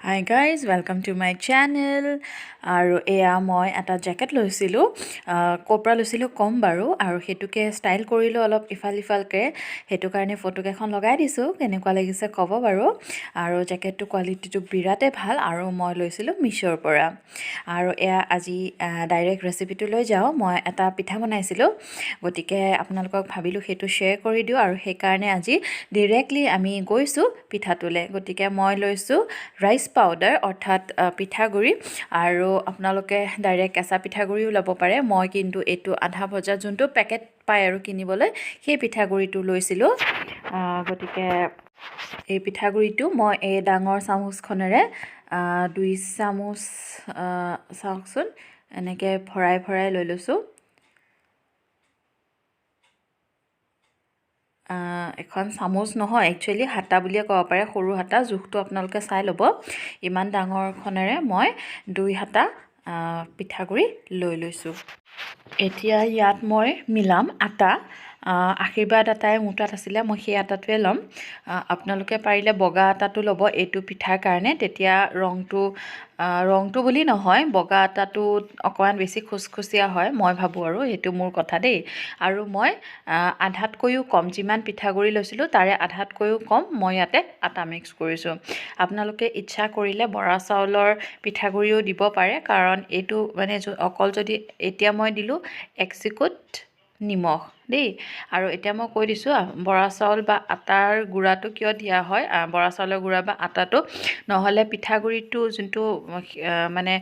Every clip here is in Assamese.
Hi guys, welcome to my channel. আৰু এয়া মই এটা জেকেট লৈছিলোঁ। ক'ৰ পৰা লৈছিলোঁ ক'ম বাৰু। আৰু সেইটোকে ষ্টাইল কৰিলোঁ অলপ ইফাল সিফালকৈ, সেইটো কাৰণে ফটোকেইখন লগাই দিছোঁ। কেনেকুৱা লাগিছে ক'ব বাৰু। আৰু জেকেটটো কোৱালিটিটো বিৰাটেই ভাল আৰু মই লৈছিলোঁ মিছ'ৰ পৰা। আৰু এয়া আজি ডাইৰেক্ট ৰেচিপিটো লৈ যাওঁ। মই এটা পিঠা বনাইছিলোঁ, গতিকে আপোনালোকক ভাবিলোঁ সেইটো শ্বেয়াৰ কৰি দিওঁ আৰু সেইকাৰণে আজি ডিৰেক্টলি আমি গৈছোঁ পিঠাটোলৈ। গতিকে মই লৈছোঁ ৰাইচ পাউডাৰ, অৰ্থাৎ পিঠাগুড়ি। আৰু আপোনালোকে ডাইৰেক্ট কেঁচা পিঠাগুড়িও ল'ব পাৰে। মই কিন্তু এইটো আধা ভজা যোনটো পেকেট পায় আৰু কিনিবলৈ, সেই পিঠাগুড়িটো লৈছিলোঁ। গতিকে এই পিঠাগুড়িটো মই এই ডাঙৰ চামুচখনেৰে 2 চামুচ, চাওকচোন, এনেকৈ ভৰাই ভৰাই লৈ লৈছোঁ। এখন চামুচ নহয়, একচুৱেলি হাতা বুলিয়ে ক'ব পাৰে, সৰু হাতা, জোখটো আপোনালোকে চাই ল'ব। ইমান ডাঙৰখনেৰে মই 2 হাতা পিঠাগুড়ি লৈ লৈছোঁ। এতিয়া ইয়াত মই মিলাম আটা। আশীৰ্বাদ আটাই মোৰ তাত আছিলে, মই সেই আটাটোৱে ল'ম। আপোনালোকে পাৰিলে বগা আটাটো ল'ব এইটো পিঠাৰ কাৰণে। তেতিয়া ৰংটো, ৰংটো বুলি নহয়, বগা আটাটোত অকণমান বেছি খুচখুচীয়া হয়, মই ভাবোঁ আৰু সেইটো মোৰ কথা দেই। আৰু মই আধাতকৈও কম, যিমান পিঠাগুড়ি লৈছিলোঁ তাৰে আধাতকৈও কম মই ইয়াতে আটা মিক্স কৰিছোঁ। আপোনালোকে ইচ্ছা কৰিলে বৰা চাউলৰ পিঠাগুড়িও দিব পাৰে, কাৰণ এইটো মানে অকল যদি এতিয়া মই দিলোঁ এক চিকুট নিমখ দেই। আৰু এতিয়া মই কৈ দিছোঁ বৰা চাউল বা আটাৰ গুড়াটো কিয় দিয়া হয়। বৰা চাউলৰ গুড়া বা আটাটো নহ'লে পিঠাগুড়িটো যোনটো মানে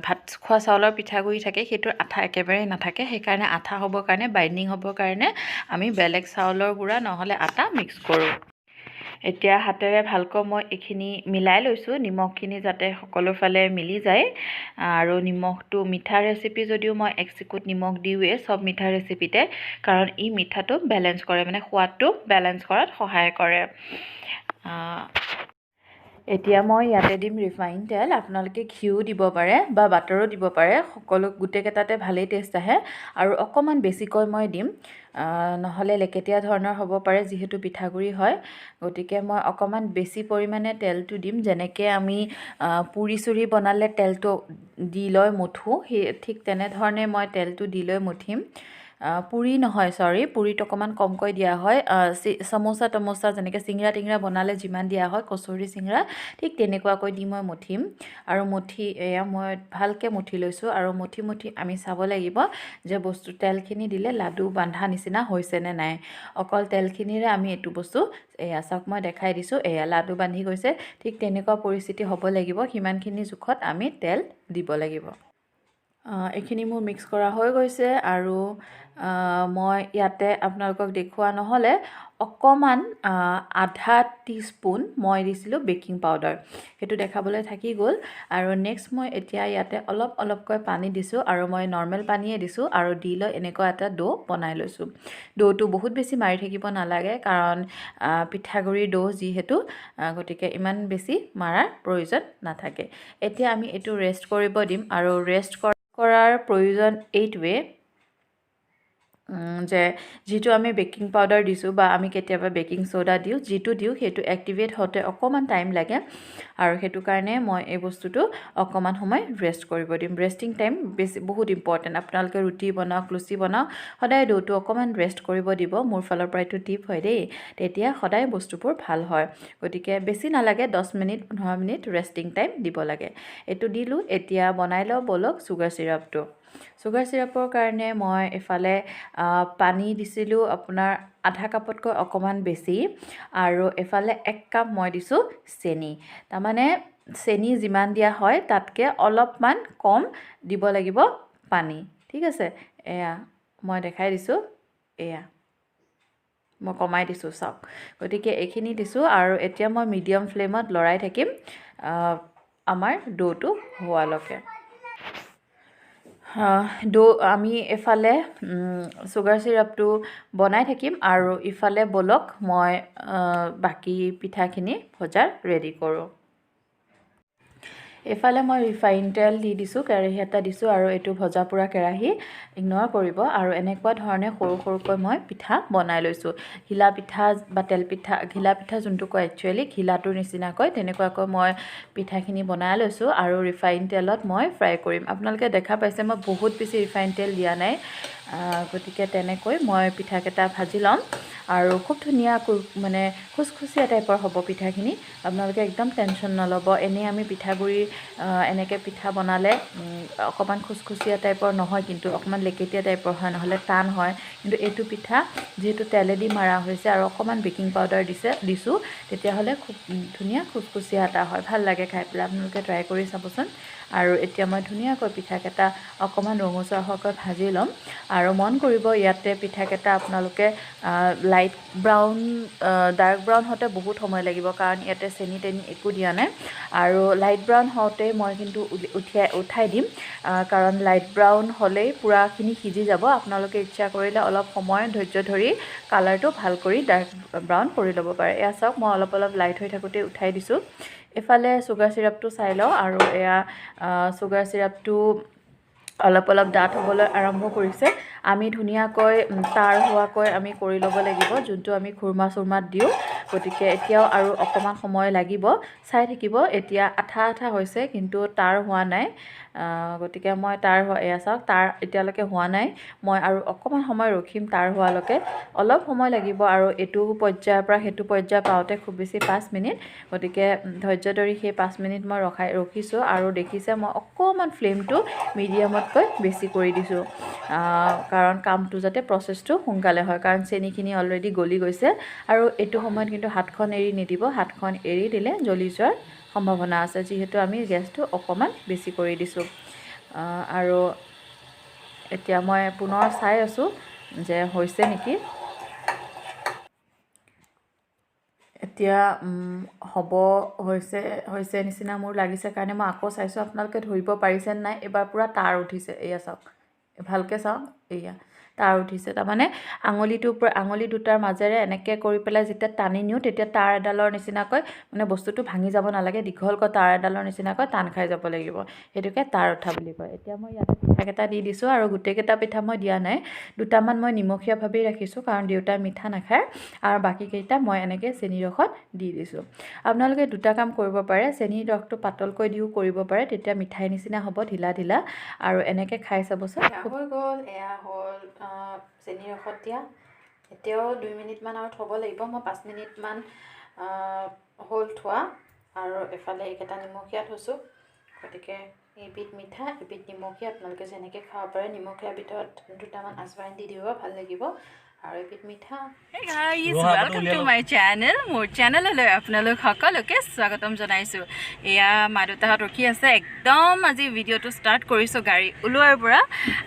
ভাত খোৱা চাউলৰ পিঠাগুড়ি থাকে, সেইটোৰ আঠা একেবাৰেই নাথাকে। সেইকাৰণে আঠা হ'বৰ কাৰণে, বাইণ্ডিং হ'বৰ কাৰণে আমি বেলেগ চাউলৰ গুড়া নহ'লে আটা মিক্স কৰোঁ। এতিয়া হাতেৰে ভালকৈ মই এইখিনি মিলাই লৈছোঁ, নিমখখিনি যাতে সকলো ফালে মিলি যায়। আৰু নিমখটো মিঠা ৰেচিপি যদিও মই এক চিকুট নিমখ দিওঁৱেই চব মিঠা ৰেচিপিতে, কাৰণ ই মিঠাটো বেলেঞ্চ কৰে, মানে সোৱাদটো বেলেঞ্চ কৰাত সহায় কৰে। এতিয়া মই ইয়াতে দিম ৰিফাইন তেল। আপোনালোকে ঘিউ দিব পাৰে বা বাটাৰো দিব পাৰে, সকলো গোটেইকেইটাতে ভালেই টেষ্ট আহে। আৰু অকণমান বেছিকৈ মই দিম, নহ'লে লেকেটীয়া ধৰণৰ হ'ব পাৰে, যিহেতু পিঠাগুড়ি হয়। গতিকে মই অকণমান বেছি পৰিমাণে তেলটো দিম। যেনেকৈ আমি পুৰি চুৰি বনালে তেলটো দি লৈ মঠোঁ, সেই ঠিক তেনেধৰণে মই তেলটো দি লৈ মঠিম। পুৰি নহয়, চৰি, পুৰিত অকণমান কমকৈ দিয়া হয়। চামোচা তামোচা, যেনেকৈ চিঙৰা টিঙৰা বনালে যিমান দিয়া হয়, কচৰি চিঙৰা, ঠিক তেনেকুৱাকৈ দি মই মঠিম। আৰু মঠি এয়া মই ভালকৈ মঠি লৈছোঁ। আৰু মঠি মঠি আমি চাব লাগিব যে বস্তু তেলখিনি দিলে লাডু বান্ধা নিচিনা হৈছেনে নাই। অকল তেলখিনিৰে আমি এইটো বস্তু, এয়া চাওক, মই দেখাই দিছোঁ, এয়া লাডু বান্ধি গৈছে। ঠিক তেনেকুৱা পৰিস্থিতি হ'ব লাগিব, সিমানখিনি জোখত আমি তেল দিব লাগিব। এইখিনি মোৰ মিক্স কৰা হৈ গৈছে। আৰু মই ইয়াতে আপোনালোকক দেখুওৱা নহ'লে, অকণমান আধা টিস্পুন মই দিছিলোঁ বেকিং পাউডাৰ, সেইটো দেখাবলৈ থাকি গ'ল। আৰু নেক্সট মই এতিয়া ইয়াতে অলপ অলপকৈ পানী দিছোঁ আৰু মই নৰ্মেল পানীয়ে দিছোঁ আৰু দি লৈ এনেকুৱা এটা ডো বনাই লৈছোঁ। ডোটো বহুত বেছি মাৰি থাকিব নালাগে, কাৰণ পিঠাগুড়িৰ ডো যিহেতু, গতিকে ইমান বেছি মাৰাৰ প্ৰয়োজন নাথাকে। এতিয়া আমি এইটো ৰেষ্ট কৰিব দিম। আৰু ৰেষ্ট কৰাৰ প্ৰয়োজন এইটোৱে যে যিটো আমি বেকিং পাউডাৰ দিছোঁ বা আমি কেতিয়াবা বেকিং চ'ডা দিওঁ, যিটো দিওঁ সেইটো এক্টিভেট হওঁতে অকণমান টাইম লাগে। আৰু সেইটো কাৰণে মই এই বস্তুটো অকণমান সময় ৰেষ্ট কৰিব দিম। ৰেষ্টিং টাইম বেছি বহুত ইম্পৰ্টেণ্ট। আপোনালোকে ৰুটি বনাওক, লুচি বনাওক, সদায় ডোটো অকণমান ৰেষ্ট কৰিব দিব। মোৰ ফালৰ পৰা এইটো টিপ হয় দেই। তেতিয়া সদায় বস্তুবোৰ ভাল হয়। গতিকে বেছি নালাগে, 10 মিনিট, 15 মিনিট ৰেষ্টিং টাইম দিব লাগে। এইটো দিলোঁ। এতিয়া বনাই লওঁ ব'লক চুগাৰ চিৰাপটো। চুগাৰ চিৰাপৰ কাৰণে মই এইফালে পানী দিছিলোঁ আপোনাৰ আধা কাপতকৈ অকণমান বেছি আৰু এইফালে 1 কাপ মই দিছোঁ চেনি। তাৰমানে চেনি যিমান দিয়া হয় তাতকৈ অলপমান কম দিব লাগিব পানী, ঠিক আছে? এয়া মই দেখাই দিছোঁ, এয়া মই কমাই দিছোঁ চাওক। গতিকে এইখিনি দিছোঁ আৰু এতিয়া মই মিডিয়াম ফ্লেমত লৰাই থাকিম আমাৰ ডোটো হোৱালৈকে। আমি এইফালে চুগাৰ চিৰাপটো বনাই থাকিম আৰু ইফালে ব'লক মই বাকী পিঠাখিনি ভজাৰ ৰেডি কৰোঁ। এইফালে মই ৰিফাইন তেল দি দিছোঁ, কেৰাহী এটা দিছোঁ আৰু এইটো ভজা পোৰা কেৰাহী, ইগন'ৰ কৰিব। আৰু এনেকুৱা ধৰণে সৰু সৰুকৈ মই পিঠা বনাই লৈছোঁ। ঘিলা পিঠা বা তেল পিঠা, ঘিলা পিঠা যোনটো কয় একচুৱেলি ঘিলাটোৰ নিচিনাকৈ তেনেকুৱাকৈ মই পিঠাখিনি বনাই লৈছোঁ আৰু ৰিফাইন তেলত মই ফ্ৰাই কৰিম। আপোনালোকে দেখা পাইছে মই বহুত বেছি ৰিফাইন তেল দিয়া নাই, গতিকে তেনেকৈ মই পিঠাকেইটা ভাজি ল'ম আৰু খুব ধুনীয়া মানে খুচখুচীয়া টাইপৰ হ'ব পিঠাখিনি। আপোনালোকে একদম টেনশ্যন নল'ব। এনেই আমি পিঠাগুড়ি এনেকৈ পিঠা বনালে অকণমান খুচখুচীয়া টাইপৰ নহয়, কিন্তু অকণমান লেকেটীয়া টাইপৰ হয়, নহ'লে টান হয়। কিন্তু এইটো পিঠা যিহেতু তেলেদি মাৰা হৈছে আৰু অকণমান বেকিং পাউডাৰ দিছোঁ, তেতিয়াহ'লে খুব ধুনীয়া খুচখুচীয়া এটা হয়, ভাল লাগে খাই পেলাই। আপোনালোকে ট্ৰাই কৰি চাবচোন। আৰু এতিয়া মই ধুনীয়াকৈ পিঠাকেইটা অকণমান ৰঙচুৱা হোৱাকৈ ভাজি ল'ম। আৰু মন কৰিব ইয়াতে পিঠাকেইটা আপোনালোকে লাইট ব্ৰাউন, ডাৰ্ক ব্ৰাউন হওঁতে বহুত সময় লাগিব, কাৰণ ইয়াতে চেনি তেনি একো দিয়া নাই। আৰু লাইট ব্ৰাউন হওঁতে মই কিন্তু উঠাই দিম, কাৰণ লাইট ব্ৰাউন হ'লেই পূৰাখিনি সিজি যাব। আপোনালোকে ইচ্ছা কৰিলে অলপ সময় ধৈৰ্য ধৰি কালাৰটো ভাল কৰি ডাৰ্ক ব্ৰাউন কৰি ল'ব পাৰে। এয়া চাওক, মই অলপ অলপ লাইট হৈ থাকোঁতেই উঠাই দিছোঁ। এইফালে চুগাৰ চিৰাপটো চাই লওঁ। আৰু এয়া চুগাৰ চিৰাপটো অলপ অলপ ডাঠ হ'বলৈ আৰম্ভ কৰিছে। আমি ধুনীয়াকৈ তাঁৰ হোৱাকৈ আমি কৰি ল'ব লাগিব, যোনটো আমি খুৰমা চুৰমাত দিওঁ। গতিকে এতিয়াও আৰু অকণমান সময় লাগিব, চাই থাকিব। এতিয়া আঠা আঠা হৈছে কিন্তু তাঁৰ হোৱা নাই, গতিকে মই তাঁৰ হোৱা, এয়া চাওক তাঁৰ এতিয়ালৈকে হোৱা নাই। মই আৰু অকণমান সময় ৰখিম তাঁৰ হোৱালৈকে, অলপ সময় লাগিব। আৰু এইটো পৰ্যায়ৰ পৰা সেইটো পৰ্যায় পাওঁতে খুব বেছি 5 মিনিট, গতিকে ধৈৰ্য ধৰি সেই 5 মিনিট মই ৰখিছোঁ। আৰু দেখিছে মই অকণমান ফ্লেমটো মিডিয়ামতকৈ বেছি কৰি দিছোঁ, কাৰণ কামটো যাতে প্ৰচেছটো সোনকালে হয়, কাৰণ চেনিখিনি অলৰেডি গলি গৈছে। আৰু এইটো সময়ত কিন্তু হাতখন এৰি নিদিব, হাতখন এৰি দিলে জ্বলি যোৱাৰ সম্ভাৱনা আছে, যিহেতু আমি গেছটো অকণমান বেছি কৰি দিছোঁ। আৰু এতিয়া মই পুনৰ চাই আছোঁ যে হৈছে নেকি। এতিয়া হ'ব হৈছে নিচিনা মোৰ লাগিছে কাৰণে মই আকৌ চাইছোঁ। আপোনালোকে ধৰিব পাৰিছে নাই, এইবাৰ পূৰা তাঁৰ উঠিছে। এয়া চাওক, ভালকৈ চাওক, এয়া তাঁৰ উঠিছে। তাৰমানে আঙুলিটোৰ পৰা আঙুলি দুটাৰ মাজেৰে এনেকৈ কৰি পেলাই যেতিয়া টানি নিওঁ, তেতিয়া তাঁৰ এডালৰ নিচিনাকৈ, মানে বস্তুটো ভাঙি যাব নালাগে, দীঘলকৈ তাঁৰ এডালৰ নিচিনাকৈ টান খাই যাব লাগিব, সেইটোকে তাঁৰ উঠা বুলি কয়। এতিয়া মই ইয়াতে পিঠাকেইটা দি দিছোঁ। আৰু গোটেইকেইটা পিঠা মই দিয়া নাই, দুটামান মই নিমখীয়াভাৱেই ৰাখিছোঁ, কাৰণ দেউতাই মিঠা নাখায়। আৰু বাকীকেইটা মই এনেকৈ চেনি ৰসত দি দিছোঁ। আপোনালোকে দুটা কাম কৰিব পাৰে, চেনি ৰসটো পাতলকৈ দিও কৰিব পাৰে, তেতিয়া মিঠাই নিচিনা হ'ব, ঢিলা ঢিলা। আৰু এনেকৈ খাই চাবচোন। হৈ গ'ল, এয়া হ'ল চেনি ৰসত দিয়া। এতিয়াও 2 মিনিটমান আৰু থ'ব লাগিব। মই 5 মিনিটমান হ'ল থোৱা। আৰু এফালে এইকেইটা নিমখীয়া থৈছোঁ, গতিকে এইবিধ মিঠা, এইবিধ নিমখীয়া, আপোনালোকে যেনেকৈ খাব পাৰে। নিমখীয়া ভিতৰত দুটামান আজৱাইন দি দিব, ভাল লাগিব। আৰু এইবিধ মিঠা। Hey guys, welcome to my channel. মোৰ চেনেললৈ আপোনালোক সকলোকে স্বাগতম জনাইছোঁ। এয়া মা দেউতাহঁত ৰখি আছে। একদম আজি ভিডিঅ'টো ষ্টাৰ্ট কৰিছোঁ গাড়ী ওলোৱাৰ পৰা।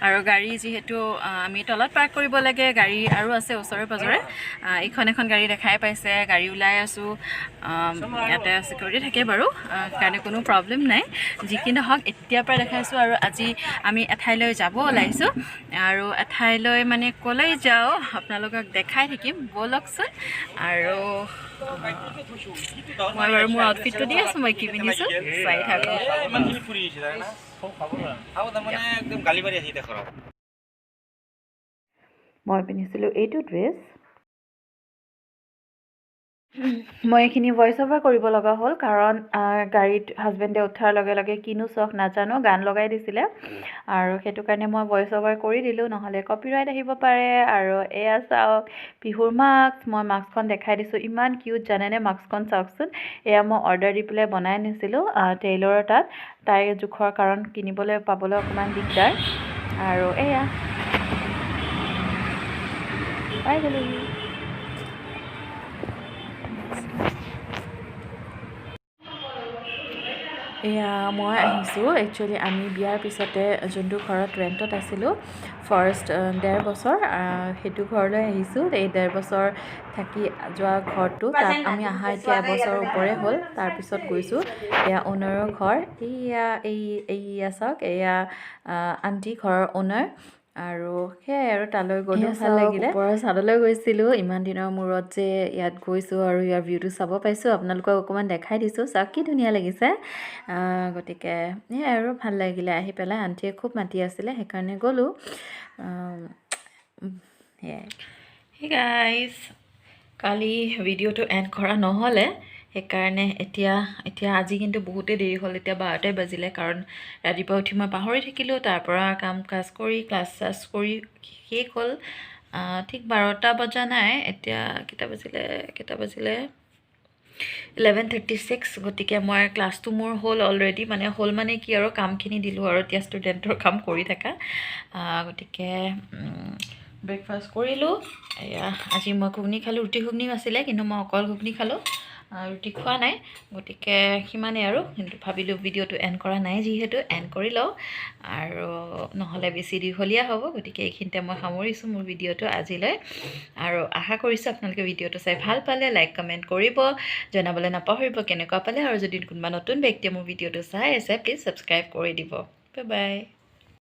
আৰু গাড়ী যিহেতু আমি তলত পাৰ্ক কৰিব লাগে, গাড়ী আৰু আছে ওচৰে পাঁজৰে। এইখন এখন গাড়ী দেখাই পাইছে, গাড়ী ওলাই আছোঁ। ইয়াতে চিকিউৰিটি থাকে বাৰু, কাৰণে কোনো প্ৰব্লেম নাই। যি কি নহওক, এতিয়াৰ পৰা দেখাইছোঁ। আৰু আজি আমি এঠাইলৈ যাব ওলাইছোঁ। আৰু এঠাইলৈ মানে ক'লৈ যাওঁ আপোনালোকক দেখাই থাকিম, ব'লকচোন। আৰু মই বাৰু মোৰ আউটফিটটো দি আছোঁ, মই কি পিন্ধিছোঁ চাই থাকক। ইমানখিনি ফুৰি আহিছে তাই না খাব, তাৰমানে একদম গালি পাৰি আছে এতিয়া ঘৰত। মই পিন্ধিছিলোঁ এইটো ড্ৰেছ। মই এইখিনি ভইচ অভাৰ কৰিব লগা হ'ল, কাৰণ গাড়ীত হাজবেণ্ডে উঠাৰ লগে লগে কিনো চখ নাজানো, গান লগাই দিছিলে। আৰু সেইটো কাৰণে মই ভইচ অভাৰ কৰি দিলোঁ, নহ'লে কপিৰাইট আহিব পাৰে। আৰু এয়া চাওক পিহুৰ মাস্ক, মই মাস্কখন দেখাই দিছোঁ, ইমান কিউট জানেনে মাস্কখন, চাওকচোন। এয়া মই অৰ্ডাৰ দি পেলাই বনাই আনিছিলোঁ টেইলৰৰ তাত, তাইৰ জোখৰ, কাৰণ কিনিবলৈ পাবলৈ অকণমান দিগদাৰ। আৰু এয়া পাই গ'লোহি। এয়া মই আহিছোঁ। একচুৱেলি আমি বিয়াৰ পিছতে যোনটো ঘৰত ৰেণ্টত আছিলোঁ ফাৰ্ষ্ট 1.5 বছৰ, সেইটো ঘৰলৈ আহিছোঁ। এই 1.5 বছৰ থাকি যোৱা ঘৰটো, তাত আমি অহা এতিয়া এবছৰৰ ওপৰে হ'ল, তাৰপিছত গৈছোঁ। এয়া অ'নাৰৰ ঘৰ, এইয়া চাওক, এয়া আণ্টি ঘৰৰ অ'নাৰ। আৰু সেয়াই আৰু তালৈ গ'লোঁ, এয়া ভাল চাওক, লাগিলে। ওপৰৰ চাদলৈ গৈছিলোঁ। ইমান দিনৰ মূৰত যে ইয়াত গৈছোঁ আৰু ইয়াৰ ভিউটো চাব পাইছোঁ, আপোনালোকক অকণমান দেখাই দিছোঁ। চাওক কি ধুনীয়া লাগিছে। গতিকে সেয়াই আৰু ভাল লাগিলে আহি পেলাই। আণ্টিয়ে খুব মাতি আছিলে, সেইকাৰণে গ'লোঁ। সেয়াই। হে গাইজ, কালি ভিডিঅ'টো এণ্ড কৰা নহ'লে, সেইকাৰণে এতিয়া এতিয়া আজি কিন্তু বহুতেই দেৰি হ'ল। এতিয়া 12টাই বাজিলে, কাৰণ ৰাতিপুৱা উঠি মই পাহৰি থাকিলোঁ। তাৰ পৰা কাম কাজ কৰি, ক্লাছ চাছ কৰি শেষ হ'ল ঠিক 12টা বজা নাই। এতিয়া কেইটা বাজিলে? কেইটা বাজিলে? 11:36। গতিকে মই ক্লাছটো মোৰ হ'ল অলৰেডি, মানে হ'ল মানে কি আৰু, কামখিনি দিলোঁ আৰু এতিয়া ষ্টুডেণ্টৰ কাম কৰি থাকা। গতিকে ব্ৰেকফাষ্ট কৰিলোঁ। এয়া আজি মই ঘুগনি খালোঁ। ৰুটি ঘুগনিও আছিলে, কিন্তু মই অকল ঘুগনি খালোঁ, ৰুটি খোৱা নাই। গতিকে সিমানেই আৰু। কিন্তু ভাবিলোঁ ভিডিঅ'টো এণ্ড কৰা নাই যিহেতু, এণ্ড কৰি লওঁ আৰু নহ'লে বেছি দীঘলীয়া হ'ব। গতিকে এইখিনিতে মই সামৰিছোঁ মোৰ ভিডিঅ'টো আজিলৈ আৰু আশা কৰিছোঁ আপোনালোকে ভিডিঅ'টো চাই ভাল পালে। লাইক, কমেণ্ট কৰিব, জনাবলৈ নাপাহৰিব কেনেকুৱা পালে। আৰু যদি কোনোবা নতুন ব্যক্তিয়ে মোৰ ভিডিঅ'টো চাই আছে, প্লিজ ছাবস্ক্ৰাইব কৰি দিব। Bye bye.